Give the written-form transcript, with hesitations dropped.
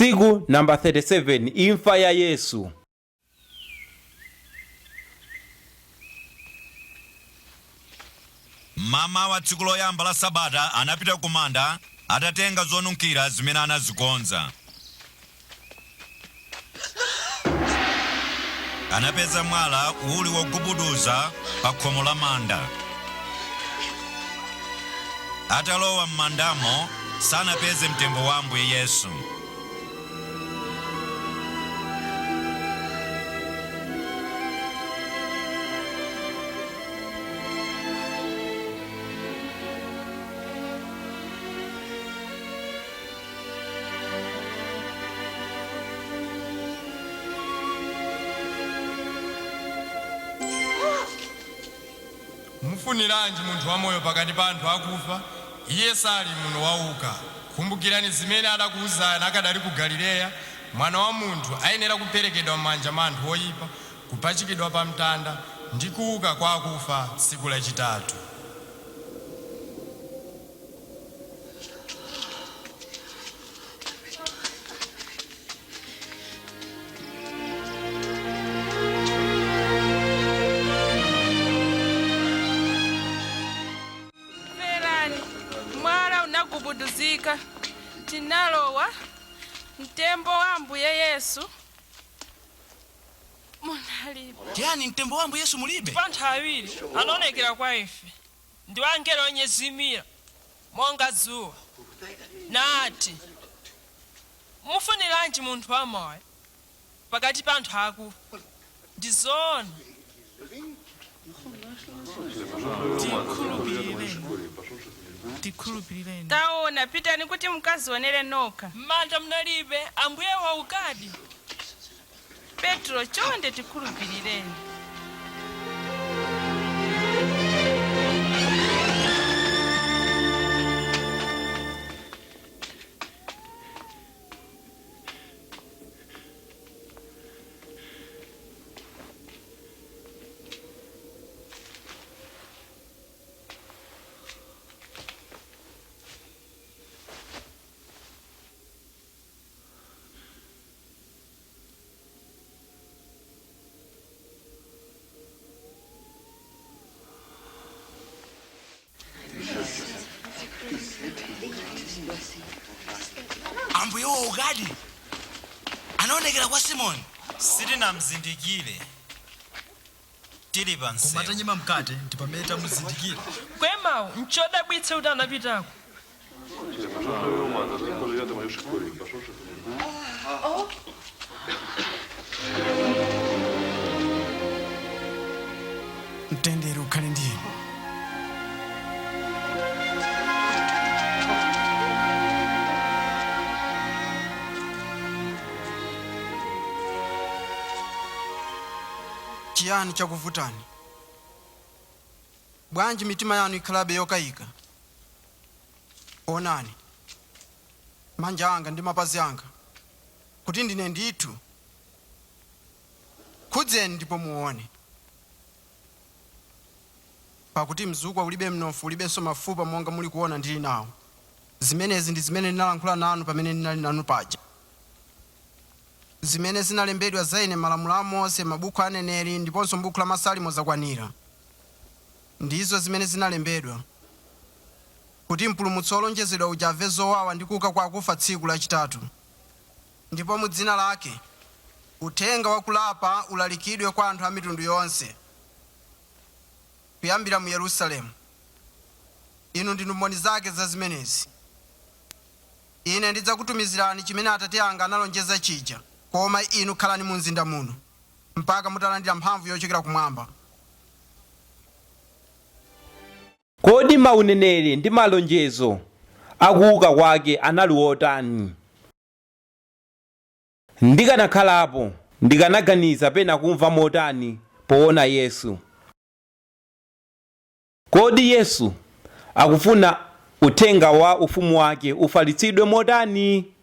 Tsiku namba 37 Imfa ya Yesu. Mmamawa tsiku loyamba la sabata anapita ku manda atatenga zonunkhira zimene anazikonza. Anapeza mwala uli wogubuduza pa khomo la manda. Atalowa m'mandamo sanapeze mtembo wa Ambuye Yesu. Mufuniranji munthu wamoyo pakati pa anthu akufa? Iye sali muno, wauka. Kumbukirani zimene adakuwuzani akadali ku Galileya: Mwana wa Munthu ayenera kuperekedwa m'manja mwa anthu oyipa, kupachikidwa pa mtanda ndi kuuka kwa akufa tsiku lachitatu. Mverani, mwala unagubuduzika, tinalowa mtembo wa Ambuye Yesu munalibe. Chiyani? Mtembo wa Ambuye Yesu mulibe? Anthu awiri anaonekera kwa ife, ndi angelo onyezimira monga dzuwa, nati, "Mufuniranji munthu wamoyo pakati pa anthu akufa? Ndi zoona." Tikhulupilireni. Taona, pitani kuti mukazionere nokha. M'manda munalibe, Ambuye waukadi. Petro, chonde tikhulupirireni. Ambuye waukadi, anaonekera kwa Simoni. Sitinamzindikire tili pa Koma msewu. atanyema mkate ndi pamene tamuzindikira. Kwemawu nchodabwitsa kuti anapitako. Mtendere ukhale ndi inu. Chiyani chakuvutani? Bwanji mitima yanu ikhalabe yokayika? Onani manja anga ndi mapazi anga, kuti ndine ndithu. Khudzeni ndipo muone, pakuti mzukwa ulibe mnofu, ulibenso mafupa monga muli kuona ndili nawo. Zimenezi ndi zimene ndinalankhula nanu pamene ndinali nanu paja. Zimene zinalembedwa za ine malamulo a Mose, mabuku a aneneri ndiponso m'buku la Masalimo zakwanira. Ndizo zimene zinalembedwa kuti Mpulumutsi wolonjezedwa uja amve zowawa ndi kuuka kwa akufa tsiku lachitatu, ndipo mu dzina lake uthenga wakulapa ulalikidwe kwa anthu a mitundu yonse, kuyambira mu Yerusalemu. Inu ndinu mboni zake za zimenezi. Ine ndidzakutumizirani chimene Atate anga analonjeza chija, koma inu khalani mu mzinda muno mpaka mutalandira mphamvu yochokera kumwamba. Kodi mauneneri ndi malonjezo akuuka kwake anali otani? Ndikanakhalapo, ndikanaganiza pena kumva motani poona Yesu? Kodi Yesu akufuna uthenga wa ufumu wake ufalitsidwe motani?